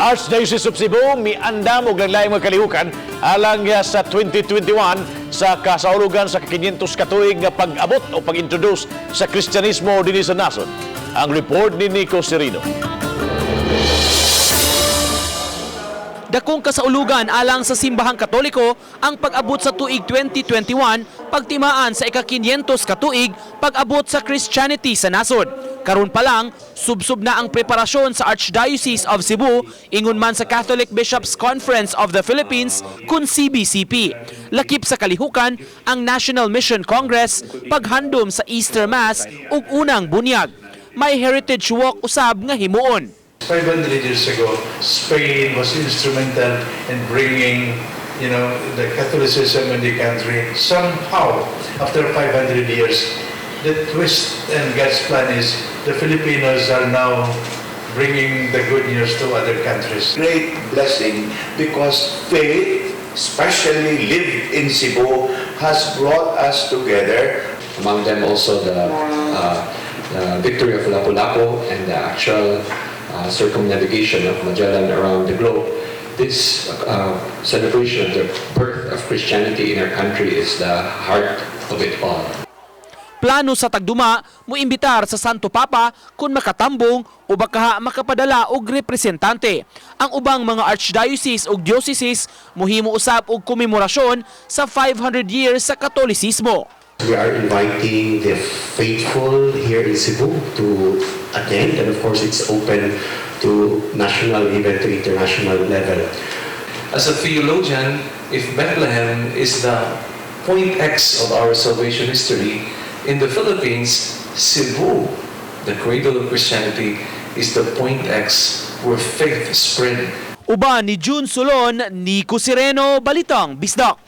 Archdiocese of Cebu miandam og laing mga kalihukan alang sa 2021 sa kasaulugan sa 500 katuig nga pag-abot o pag-introduce sa Kristyanismo dinhi sa nasod. Ang report ni Nico Serino. Dakong kasaulugan alang sa Simbahang Katoliko ang pag-abot sa tuig 2021, pagtimaan sa ika-500 katuig pag-abot sa Christianity sa nasod. Karon pa lang, subsob na ang preparasyon sa Archdiocese of Cebu, ingon man sa Catholic Bishops Conference of the Philippines kun CBCP. Lakip sa kalihukan ang National Mission Congress, paghandom sa Easter Mass ug unang bunyag. May heritage walk usab nga himuon. 500 years ago, Spain was instrumental in bringing the Catholicism in the country. Somehow, after 500 years, the twist and God's plan is the Filipinos are now bringing the good news to other countries. Great blessing because faith, especially lived in Cebu, has brought us together. Among them also the victory of Lapu-Lapu and the actual circumnavigation of Magellan around the globe. This celebration of the birth of Christianity in our country is the heart of it all. Plano sa tagduma moimbitar sa Santo Papa kung makatambong o baka makapadala og representante. Ang ubang mga archdiocese ug dioceses mohimo usab og komemorasyon sa 500 years sa Katolisismo. We are inviting the faithful here in Cebu to attend, and of course, it's open to national, even to international level. As a theologian, if Bethlehem is the point X of our salvation history, in the Philippines, Cebu, the cradle of Christianity, is the point X where faith spread. Uban ni June Solon, Nico Sireno, Balitang Bisdak.